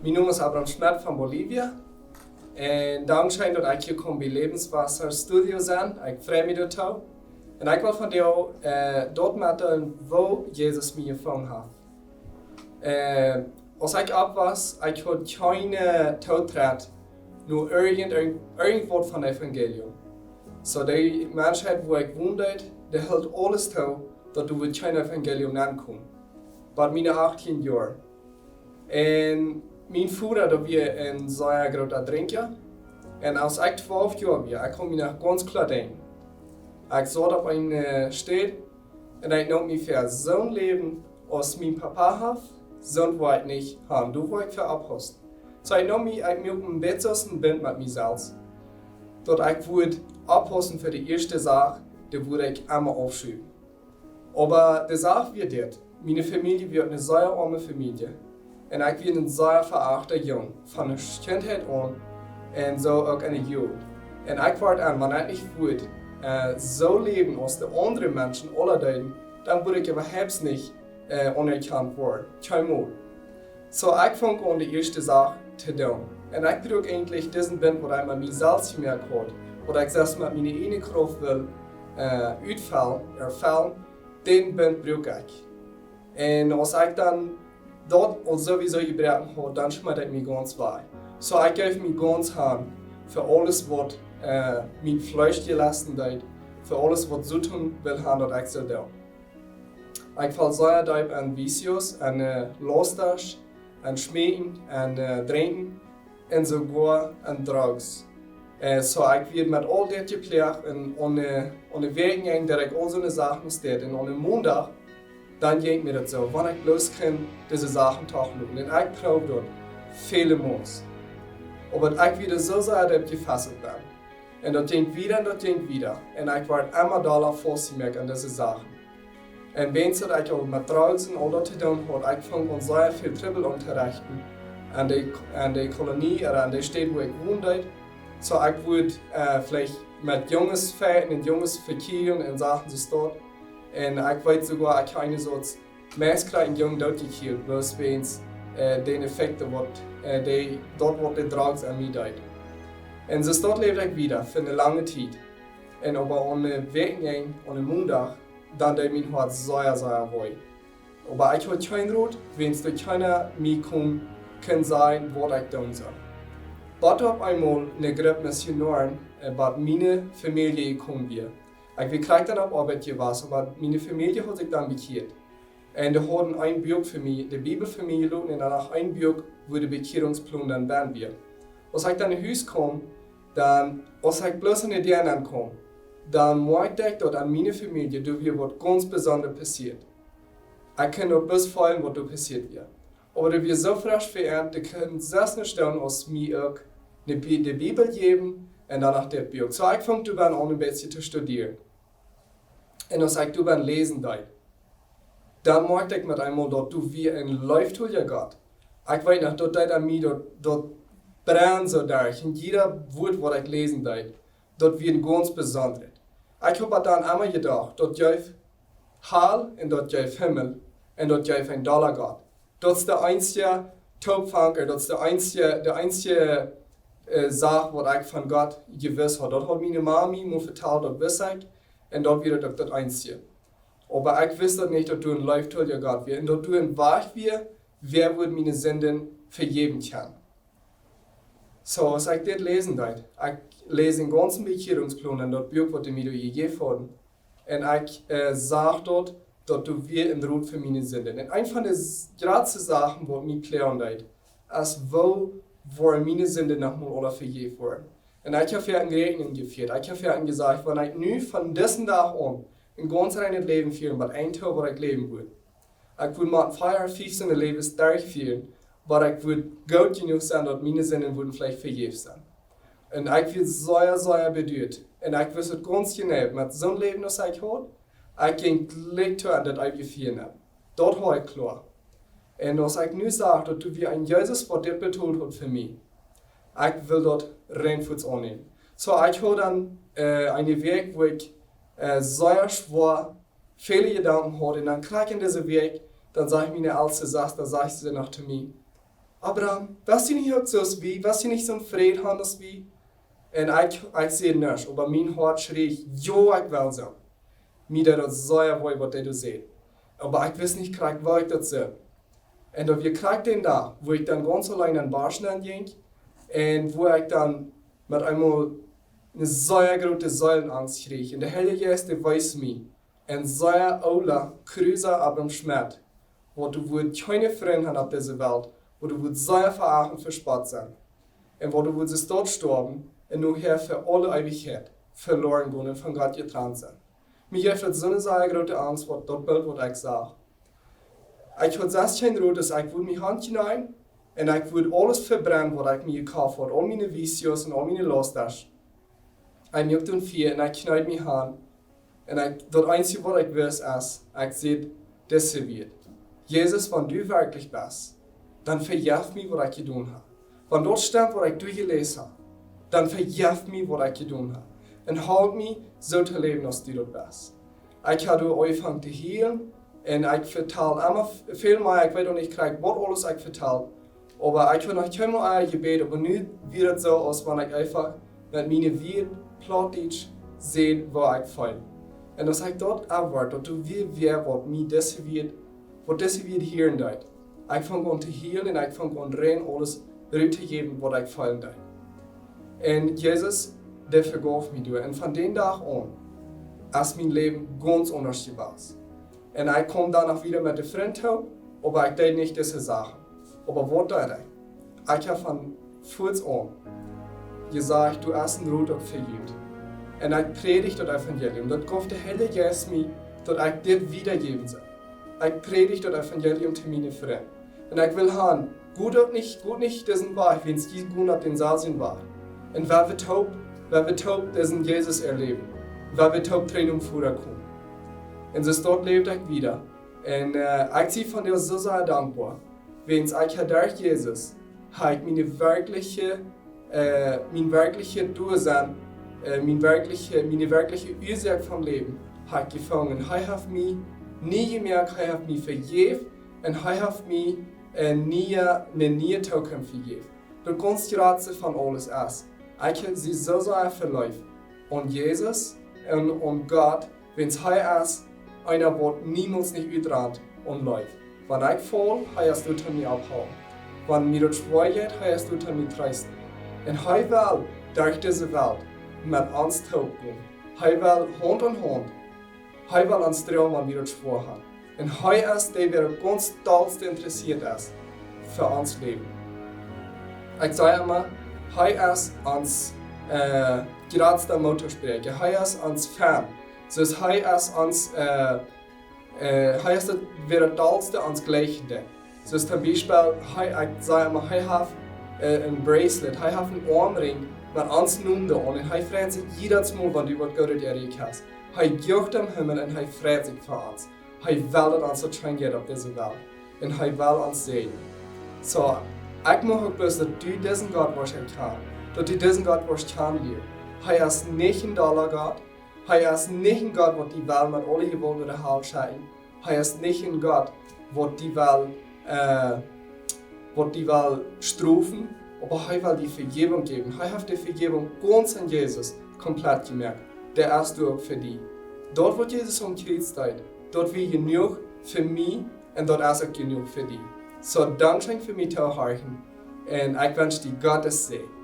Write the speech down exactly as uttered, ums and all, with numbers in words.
Mien Nomen es Abraham Schmidt von Bolivien. Un dankscheen daut ekj hia kaun bie Lebenswasser Studio sennen. Ekj frei mie doatoo. Un ekj well vondoag, äh, daut metdeelen, woo Jesus mie jefungen haft. Äh, aus ekj oppwoss, ekj haud kjeenen Tootritt no irjent, irjent, irjentwaut von Evangelium. Soo, de Menschheit, wua ekj wond, dee hilt aules too, daut doa wudd kjeen Evangelium nenkomen. Bat miene achtieen Joa. Un mien Voda, dee wia een sea groota Drinkja. Un aus ekj twalf Joa wia, ekj kaun mie noch gaunz kloa denkjen. Ekj saut opp eene, äh, Städ un ekj neem mie väa, soon Läwen aus mien Papa haft, soont well ekj nich haben. Doa well ekj väa oppaussen. Soo ekj neem mie, ekj muak een bät soo een Bunt met mie selfst, daut ekj wudd oppaussen fa de ieeschte Sach, dee wudd ekj emma aufschuwen. Oba de Sach wia dit: miene Famielje wia eene sea oame Famielje. Un ekj wia een sea veachten Jung, von de Kjintheit aun un soo uk enne Jugent. Un ekj wort aun, wan ekj nich wudd, äh, soo läwen aus de aundre Menschen aula deeden, dan wudd ekj äwahaupt nich, äh, aunerkaunt woaren. Kjeenmol. Soo, ekj funk aun de ieeschte Sach to doonen. Un ekj bruak eejentlich disen Bunt, waut ekj met mie selfst jemoakt haud, waut ekj selfst met miene ieejne Krauft wull, äh, utfellen, erfellen, dän Bunt bruak ekj. Un aus ekj dan daut aul sowieso jebroaken haud, dan schmeet ekj mie gaunz wajch. Soo, ekj jeef mie gaunz han fa aules, waut, äh, mien Fleesch jelesten deed, fa aules, waut Soton wull haben, daut ekj sull doonen. Ekj foll sea deep en Vicios, en, äh, Lostren, en Schmeeken, en, äh, Drinkjen un soogoa en Drugs. Äh, soo, ekj wia met aul dit jeploagt un aune, aune Wäakj jinkj, daut ekj aul soone Sachen deed. Un aun eenen Mondach, dan jinkj mie daut soo, wan ekj bloos kunn dise Sachen toch doonen. Un ekj proowd daut väle Mol. Oba ekj wia soo sea daut jefesselt wia. Un daut jinkj wieda un daut jinkj wieda. Un ekj wort emma dolla faustjemoakt aun dise Sachen. Un wiels daut ekj aul met Drugs un aul daut to doonen haud, ekj funk aun sea väl Trubbel auntoriechten aun de, aun de Kolonie ooda aun de Städ, wua ekj wonen deed. Soo, ekj wudd, äh, veleicht met Junges fighten un Junges vekjrieen un Sachen soo doa. Un ekj weet soogoa, ekj haud eene Sort meist krakjt een Jung dootjekjillt, bloos wäajens, äh, dän Effekt, waut, äh, dee, daut waut de Drugs aun mie deed. Un soo doa läwd ekj wieda fa eene lange Tiet. Un oba aun de Wäakjenenj, aun de Mondach, dan deed mien Hoat sea, sea wee. Oba ekj haud kjeen Rot, wäajens doa kjeena mie kunn, kunn sajen, waut ekj doonen sull. Bat opp eemol eene Grupp Missionoaren, äh, bat miene Famielje jekomen wia. Ekj wia krakjt dan opp Oabeit jewast, oba miene Famielje haud sikj dan bekjieet. Un dee hauden een Buak fa mie, de Bibel fa mie jeloten un dan noch een Buak, wua de Bekjierungsplan dan bennen wia. Aus ekj dan no Hus kjeem, dan, aus ekj bloos aun de Däa aunkaum, dan moakjt ekj, daut aun miene Famielje, doa wia waut gaunz besondret passieet. Ekj kunn daut bloos feelen, waut doa passieet wia. Oba daut wia soo fresch fa an, dee kunnen selfst nich stonen, aus mie uk de Bi-, de Bibel jäwen un dan noch daut Buak. Soo, ekj funk doa aun, een bät to studieren. Un aus ekj doa läsen deed, dan moakjt ekj met eemol, daut doa wia een leeftolja Gott. Ekj weet noch, daut deed aun mie, daut, daut brennd soo derch. Un jieda Wort, waut ekj läsen deed, daut wia een gaunz besondret. Ekj haud dan emma jedocht, daut jeef Hal un daut jeef Himmel un daut jeef een dolla Gott. Daut es de eensje Toopfank, daut es de eensje, de eensje, äh, Sach, waut ekj von Gott jewist haud. Daut haud miene Mami mie vetalt, daut wist ekj. Un daut wia daut, daut eensje. Oba ekj wist daut nich, daut doa een leeftolja Gott wia. Un daut doa een Wajch wia, wäa wudd miene Sinden vejäwen kjennen. Soo, aus ekj dit läsen deed, ekj läs dän gaunzen Bekjierungsplan un daut Buak, waut dee mie doa jejäft hauden. Un ekj, äh, sach daut, daut doa wia een Rot fa miene Sinden. Un eent von de s-, jratste Sachen, waut mie kloa deed, es, woo woaren miene Sinden noch mol aula vejäft woaren. Un ekj hab hia eene Räakjnunk jefieet. Ekj hab hia jesajcht, wan ekj nu von disen Dach aun een gaunz reinet Läwen fia, waut eent Joa, waut ekj läwen wull. Ekj wull mau vea, fief soone Läwes derchfieren, waut ekj wull goot jenuach sennen, daut miene Sinden wudden veleicht vejäft sennen. Un ekj wia sea, sea beduat. Un ekj wist et gaunz jeneiw, met soon Läwen aus ekj haud, ekj jinkj jlikj too aun daut eewje Fia nenn. Daut haud ekj kloa. Un aus ekj nu sach, daut doa wia een Jesus, waut dit betolt haud fa mie, ekj wull daut rein fuaz aunnämen. Soo, ekj haud dan, äh, eene Wäakj, wua ekj, äh, sea schwoa väle Jedanken haud. Un dan krakjt en dise Wäakj, dan säd miene elste Sesta, säd see noch to mie: Abraham, west du nich uk soo aus wie? West du nich soon Fräd han aus wie? Un ekj, ekj säd nuscht, oba mien Hoat schrieech: Jo, ekj well soo. Mie deed daut sea wee, waut dee doa säd. Oba ekj wist nich krakjt, woo ekj daut sull. Un daut wia krakjt dän Dach, wua ekj dan gaunz auleen aun Bosch nenn jinkj un wua ekj dan met eemol eene sea groote Seelenangst kjrieech. Un de Heilje Jeist, dee wees mie een sea oola, krusa Abraham Schmidt, waut doa wudd kjeene Frind han opp dise Welt, waut doa wudd sea veacht un vespott sennen, un waut doa wudd soo stoawen un nohäa fa aule Eewichkjeit veloaren gonen un von Gott jetrant sennen. Mie jeef daut soone sea groote Angst, waut daut Bilt, waut ekj sach. Ekj haud selfst kjeen Rot, dus ekj wudd mie hankjneen un ekj wudd aules vebrennen, waut ekj mie jekoft haud, aul miene Vicios un aul miene Lastasch. Ekj muak doa Fia un ekj kjneed mie han. Un ekj, daut eensje, waut ekj wist, es, ekj säd dise Wieed: Jesus, wan du werkjlich best, dan vejeff mie, waut ekj jedonen hab. Wan daut stemt, waut ekj doa jeläst hab, dan vejeff mie, waut ekj jedonen hab. Un halp mie, soo to läwen, aus du daut best. Ekj haud doa aunjefongen to hielen un ekj vetald emma v-, väl mea, ekj weet noch nich krakjt, waut aules ekj vetald. Oba ekj haud noch kjeenmol jebät, oba nu wia daut soo, aus wan ekj eefach met miene Wieed Plautdietsch säd, woo ekj feel. Un aus ekj daut erwoat, daut doa wia wäa, waut mie dise Wieed, waut dise Wieed hieren deed, ekj funk aun to hielen un ekj funk aun rein aules rut to jäwen, waut ekj feelen deed. Un Jesus, dee vejeef mie doa. Un von dän Dach aun es mien Läwen gaunz aundasch jewast. Un ekj kjeem dan noch wada met de Frind toop, oba ekj deed nich dise Sachen. Oba waut deed ekj? Ekj hab von fuaz aun jesajcht: Du hast een Rot uk fa junt. Un ekj prädjd daut Evangelium. Daut jeef de Heilje Jeist mie, daut ekj dit wadajäwen sull. Ekj prädjd daut Evangelium to miene Frind. Un ekj well han, got daut nich, got nich disen Wajch, wiels jie gonen opp dänselwjen Wajch. Un wan wie toop, wan wie toop disen Jesus erläwen, wan wie toop Tränen om Voda komen. Un soo daut läwd ekj wada. Un, äh, ekj sie vondoag soo sea dankboa, wiels ekj hab derch Jesus, hab ekj miene werkjliche, äh, mien werkjlichet Doasennen, äh, mien werkjliche, miene werkjliche Uasoak vom Läwen hab ekj jefungen. Hee haft mie nie jemoakt, hee haft mie vejäft un hee haft mie, äh, nie, eene niee Tookunft jejäft. Daut gaunz jratste von aules es, ekj sie soo sea veleeft aun Jesus un aun Gott, wiels hee es eena, waut niemols nich utrant un leeft. Wan ekj faul, hee es doa toom mie opphoolen. Wan mie daut schwoa jeit, hee es doa toom mie treesten. Un hee well derch dise Welt met ons toop gonen. Hee well Haunt aun Haunt. Hee well ons droagen, wan wie daut schwoa haben. Un hee es dee, waut daut gaunz dollste interessieet es fa ons Läwen. Ekj saj emma, hee es ons, äh, jratsta Mootospreakja. Hee es ons Fan. Soo aus hee es ons, äh, äh, hee es daut, waut daut dollste ons jlikjen deit. Soo aus toom Biespel, hee, ekj saj emma, hee haft, äh, een Bracelet, hee haft een Oarmring met ons Nomen doaraun. Un hee freit sikj jiedet Mol, wan du waut Goodet erreicht hast. Hee jucht em Himmel un hee freit sikj fa ons. Hee well, daut ons daut scheen jeit opp dise Welt. Un hee well ons säajnen. Soo, ekj mucht uk bloos, daut du disen Gott woascht erkjanen. Daut du disen Gott woascht kjanen lieren. Hee es nich een dolla Gott. Hee es nich een Gott, waut die well met aule Jewault no de Hal schekjen. Hee es nich een Gott, waut die well, äh, waut die well strofen, oba hee well die Vejäwunk jäwen. Hee haft de Vejäwunk gaunz aun Jesus komplett jemoakt. Dee es doa uk fa die. Daut, waut Jesus aum Kjriez deed, daut wia jenuach fa mie un daut es uk jenuach fa die. Soo, dankscheen fa mie to horchen un ekj wensch die Gott sienen Säajen.